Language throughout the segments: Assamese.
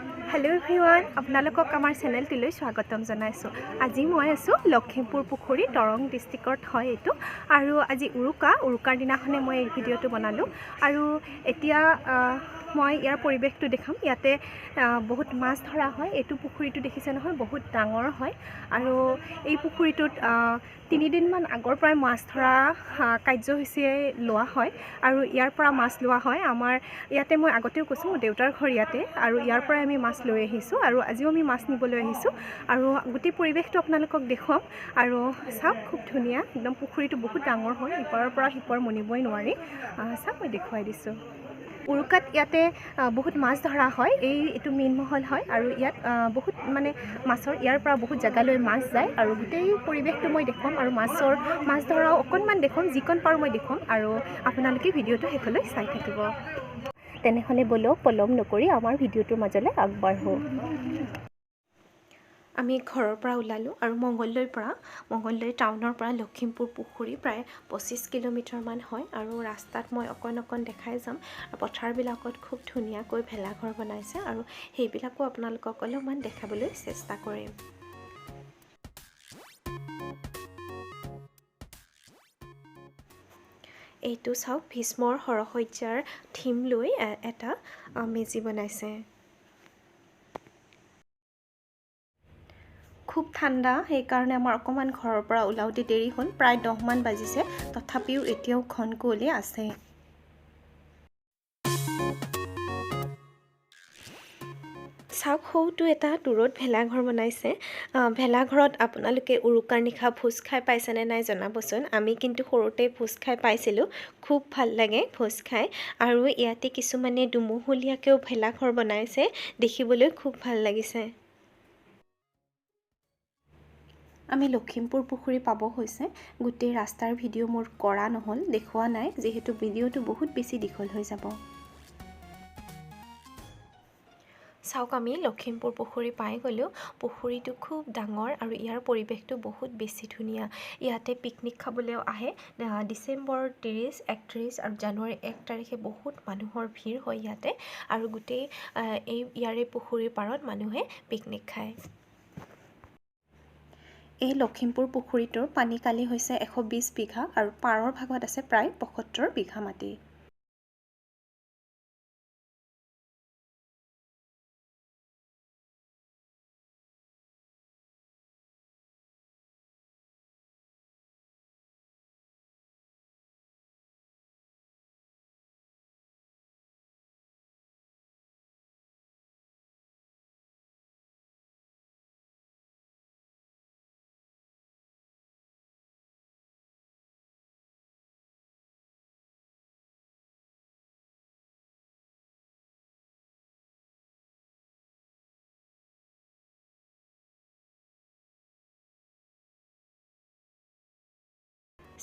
হেল্ল' এভৰিৱান, আপোনালোকক আমাৰ চেনেলটোলৈ স্বাগতম জনাইছোঁ। আজি মই আছোঁ লখিমপুৰ পুখুৰী, দৰং ডিষ্ট্ৰিক্টত হয় এইটো। আৰু আজি উৰুকাৰ দিনাখনে মই এই ভিডিঅ'টো বনালোঁ। আৰু এতিয়া মই ইয়াৰ পৰিৱেশটো দেখাম। ইয়াতে বহুত মাছ ধৰা হয়। এইটো পুখুৰীটো দেখিছে নহয়, বহুত ডাঙৰ হয়। আৰু এই পুখুৰীটোত তিনিদিনমান আগৰ পৰাই মাছ ধৰা কাৰ্যসূচীয়ে লোৱা হয় আৰু ইয়াৰ পৰা মাছ লোৱা হয়। আমাৰ ইয়াতে, মই আগতেও কৈছোঁ, মোৰ দেউতাৰ ঘৰ ইয়াতে আৰু ইয়াৰ পৰাই আমি মাছ লৈ আহিছোঁ আৰু আজিও আমি মাছ নিবলৈ আহিছোঁ। আৰু গোটেই পৰিৱেশটো আপোনালোকক দেখুৱাম। আৰু চাওক, খুব ধুনীয়া একদম। পুখুৰীটো বহুত ডাঙৰ হয়, ইপাৰৰ পৰা সিপাৰ মনিবই নোৱাৰি। চাওক, মই দেখুৱাই দিছোঁ। উৰুকাত ইয়াতে বহুত মাছ ধৰা হয়। এইটো মীন মহল হয় আৰু ইয়াত বহুত মানে মাছৰ, ইয়াৰ পৰা বহুত জেগালৈ মাছ যায়। আৰু গোটেই পৰিৱেশটো মই দেখুৱাম আৰু মাছ ধৰাও অকণমান দেখুৱাম, যিকণ পাৰোঁ মই দেখুৱাম। আৰু আপোনালোকে ভিডিঅ'টো শেষলৈ চাই থাকিব। তেনেহ'লে ব'লক, পলম নকৰি আমাৰ ভিডিঅ'টোৰ মাজলৈ আগবাঢ়োঁ। আমি ঘৰৰ পৰা ওলালোঁ আৰু মংগলদৈ টাউনৰ পৰা লখিমপুৰ পুখুৰী প্ৰায় 25 কিলোমিটাৰমান হয়। আৰু ৰাস্তাত মই অকণ অকণ দেখাই যাম। পথাৰবিলাকত খুব ধুনীয়াকৈ ভেলাঘৰ বনাইছে আৰু সেইবিলাকো আপোনালোকক অলপমান দেখাবলৈ চেষ্টা কৰিম। এইটো চাওক, ভীষ্মৰ সৰসজ্জাৰ থিম লৈ এটা মেজি বনাইছে। খুব ঠাণ্ডা, সেইকাৰণে আমাৰ অকণমান ঘৰৰ পৰা ওলাওঁতে দেৰি হ'ল। প্ৰায় 10মান বাজিছে, তথাপিও এতিয়াও ঘন কুঁৱলী আছে। চাওক, সৌটো এটা দূৰত ভেলাঘৰ বনাইছে। ভেলাঘৰত আপোনালোকে উৰুকাৰ নিশা ভোজ খাই পাইছেনে নাই জনাবচোন। আমি কিন্তু সৰুতে ভোজ খাই পাইছিলোঁ, খুব ভাল লাগে ভোজ খাই। আৰু ইয়াতে কিছুমানে দুমহলীয়াকৈও ভেলাঘৰ বনাইছে, দেখিবলৈ খুব ভাল লাগিছে। আমি লখিমপুৰ পুখুৰী পাব হৈছে। গোটেই ৰাস্তাৰ ভিডিঅ' মোৰ কৰা নহ'ল, দেখুওৱা নাই, যিহেতু ভিডিঅ'টো বহুত বেছি দীঘল হৈ যাব। চাওক, আমি লখিমপুৰ পুখুৰী পাই গ'লোঁ। পুখুৰীটো খুব ডাঙৰ আৰু ইয়াৰ পৰিৱেশটো বহুত বেছি ধুনীয়া। ইয়াতে পিকনিক খাবলৈও আহে। ডিচেম্বৰ 30, 31 আৰু জানুৱাৰী 1 তাৰিখে বহুত মানুহৰ ভিৰ হয় ইয়াতে। আৰু গোটেই এই ইয়াৰে পুখুৰীৰ পাৰত মানুহে পিকনিক খায়। এই লখিমপুৰ পুখুৰীটোৰ পানী কালি হৈছে 120 বিঘা আৰু পাৰৰ ভাগত আছে প্ৰায় 75 বিঘা মাটি।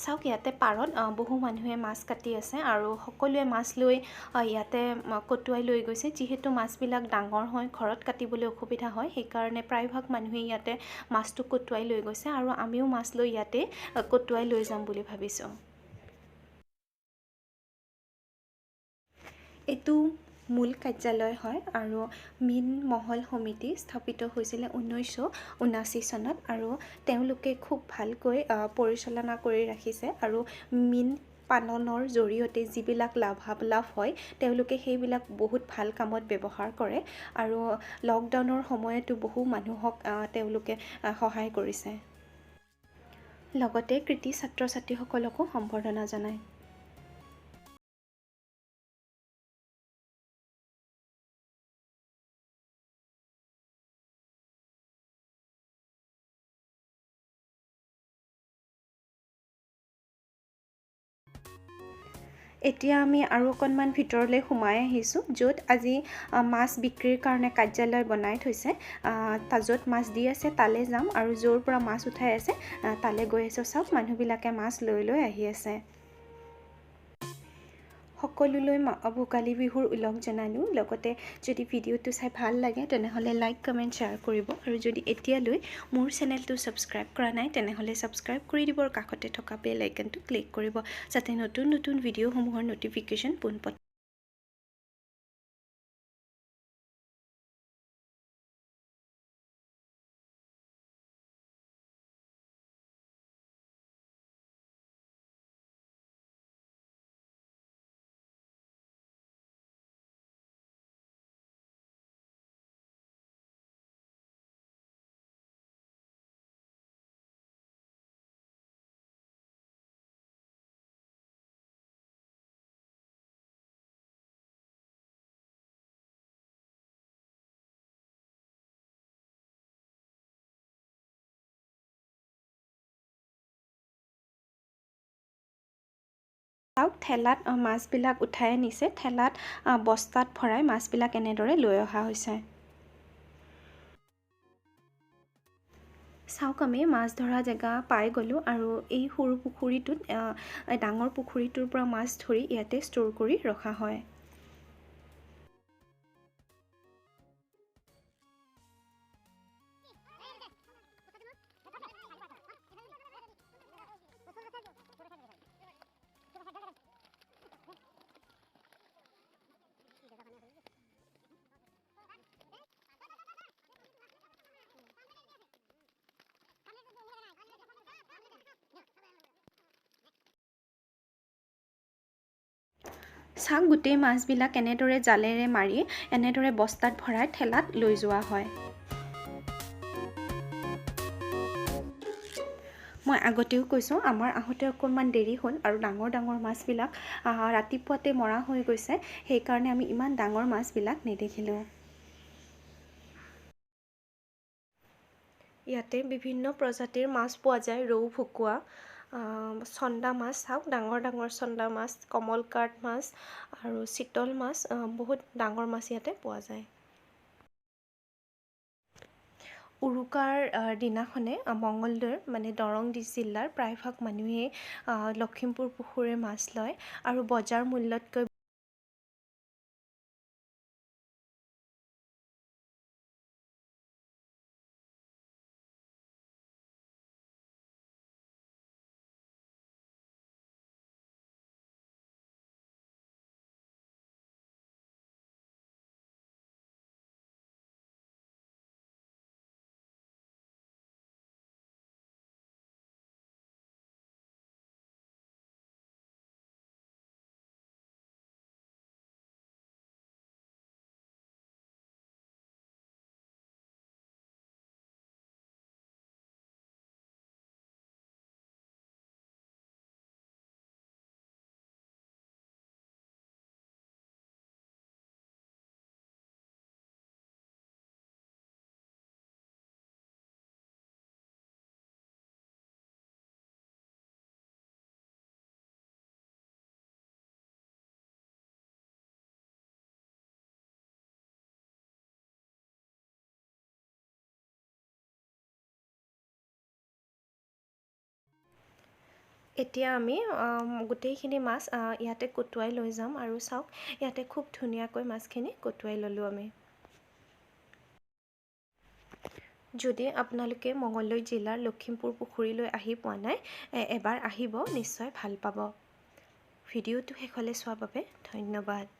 চাওক, ইয়াতে পাৰত বহু মানুহে মাছ কাটি আছে আৰু সকলোৱে মাছ লৈ ইয়াতে কটুৱাই লৈ গৈছে। যিহেতু মাছবিলাক ডাঙৰ হয়, ঘৰত কাটিবলৈ অসুবিধা হয়, সেইকাৰণে প্ৰায়ভাগ মানুহে ইয়াতে মাছটো কটুৱাই লৈ গৈছে। আৰু আমিও মাছ লৈ ইয়াতে কটুৱাই লৈ যাম বুলি ভাবিছোঁ। এইটো মূল কাৰ্যালয় হয় আৰু মীন মহল সমিতি স্থাপিত হৈছিলে 1979 চনত আৰু তেওঁলোকে খুব ভালকৈ পৰিচালনা কৰি ৰাখিছে। আৰু মীন পালনৰ জৰিয়তে যিবিলাক লাভালাভ হয়, তেওঁলোকে সেইবিলাক বহুত ভাল কামত ব্যৱহাৰ কৰে। আৰু লকডাউনৰ সময়তো বহু মানুহক তেওঁলোকে সহায় কৰিছে, লগতে কৃতি ছাত্ৰ ছাত্ৰীসকলকো সম্বৰ্ধনা জনায়। এতিয়া আমি আৰু অকণমান ভিতৰলৈ সোমাই আহিছোঁ, য'ত আজি মাছ বিক্ৰীৰ কাৰণে কাৰ্যালয় বনাই থৈছে। য'ত মাছ দি আছে তালৈ যাম আৰু য'ৰ পৰা মাছ উঠাই আছে তালৈ গৈ আছোঁ। চাওক, মানুহবিলাকে মাছ লৈ লৈ আহি আছে। সকলোলৈ ভোগালী বিহুৰ ওলগ জনালোঁ। লগতে যদি ভিডিঅ'টো চাই ভাল লাগে, তেনেহ'লে লাইক, কমেণ্ট, শ্বেয়াৰ কৰিব। আৰু যদি এতিয়ালৈ মোৰ চেনেলটো ছাবস্ক্ৰাইব কৰা নাই, তেনেহ'লে ছাবস্ক্ৰাইব কৰি দিবৰ কাষতে থকা বেল আইকনটো ক্লিক কৰিব, যাতে নতুন নতুন ভিডিঅ'সমূহৰ ন'টিফিকেশ্যন পোনপটীয়া চাওক, ঠেলাত মাছবিলাক উঠাই আনিছে। ঠেলাত বস্তাত ভৰাই মাছবিলাক এনেদৰে লৈ অহা হৈছে। চাওক, আমি মাছ ধৰা জেগা পাই গ'লোঁ আৰু এই সৰু পুখুৰীটোত ডাঙৰ পুখুৰীটোৰ পৰা মাছ ধৰি ইয়াতে ষ্ট'ৰ কৰি ৰখা হয়। চাওক, গোটেই মাছবিলাক এনেদৰে জালেৰে মাৰি এনেদৰে বস্তাত ভৰাই ঠেলাত লৈ যোৱা হয়। মই আগতেও কৈছোঁ, আমাৰ আহোঁতে অকণমান দেৰি হ'ল আৰু ডাঙৰ ডাঙৰ মাছবিলাক ৰাতিপুৱাতে মৰা হৈ গৈছে, সেইকাৰণে আমি ইমান ডাঙৰ মাছবিলাক নেদেখিলোঁ। ইয়াতে বিভিন্ন প্ৰজাতিৰ মাছ পোৱা যায়, ৰৌ, ভকুৱা, চন্দা মাছ। চাওক, ডাঙৰ ডাঙৰ চন্দা মাছ, কমল কাৰ্ট মাছ আৰু চিতল মাছ, বহুত ডাঙৰ মাছ ইয়াতে পোৱা যায়। উৰুকাৰ দিনাখনে মঙলদৈৰ মানে দৰং জিলাৰ প্ৰায়ভাগ মানুহেই লখিমপুৰ পুখুৰীৰ মাছ লয় আৰু বজাৰ মূল্যতকৈ এতিয়া আমি গোটেইখিনি মাছ ইয়াতে কটোৱাই লৈ যাম। আৰু চাওক, ইয়াতে খুব ধুনীয়াকৈ মাছখিনি কটোৱাই ল'লোঁ আমি। যদি আপোনালোকে মঙলদৈ জিলাৰ লখিমপুৰ পুখুৰীলৈ আহি পোৱা নাই, এবাৰ আহিব, নিশ্চয় ভাল পাব। ভিডিঅ'টো শেষলৈ চোৱাৰ বাবে ধন্যবাদ।